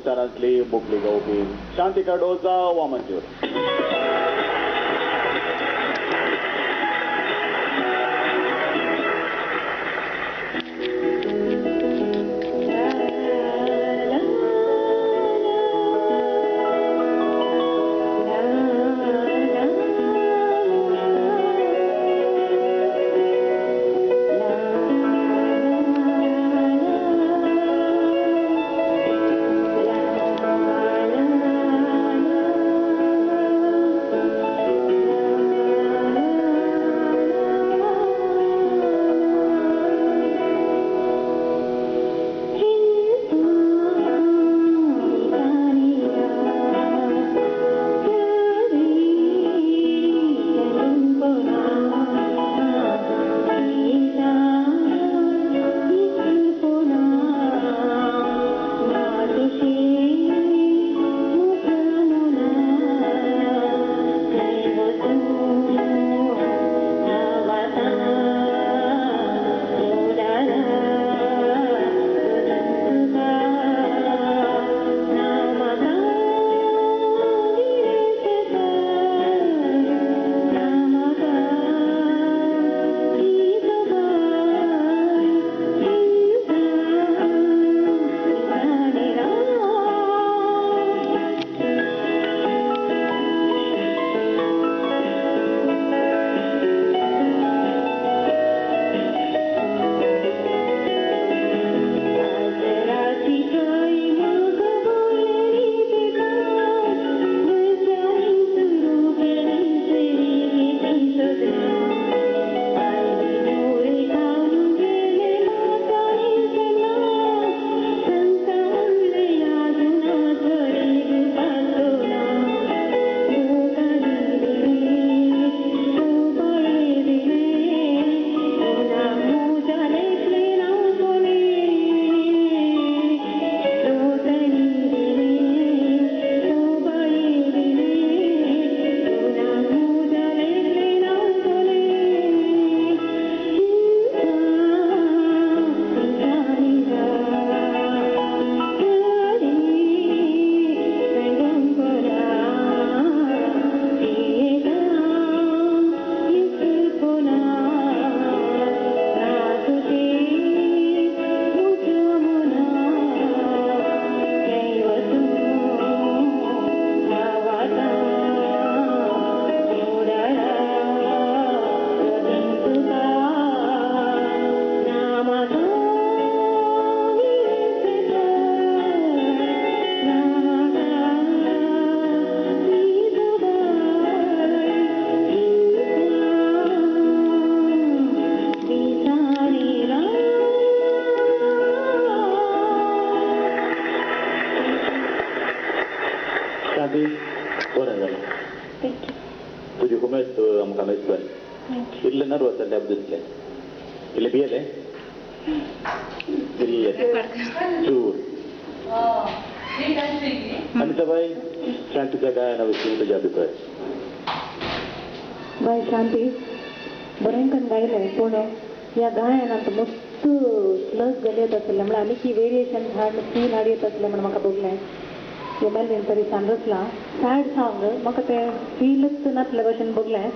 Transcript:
हिंदुस्थानांतली मुखली गावपी शांती कार्डोजा वामनजोर. तुझी उमेद आमकां मेजपाक इल्ले नर्वस जाल्ले दिसले, इल्ले भियेले इल्ले चूर. अनिता बाई, शांतीच्या गायना विशीं तुझे अभिप्राय? बाय शांती बरें करून गायलें, पूण ह्या गायनांत मस्त स्लस गलयत आसलें, म्हळ्यार आनी की वेरिएशन हाड फील हाड येत आसलें म्हण म्हाका भोगलें. मेलवीन तरी सान रचलां सॅड सॉंग, म्हाका तें फीलच नासले भशेन भोगलें.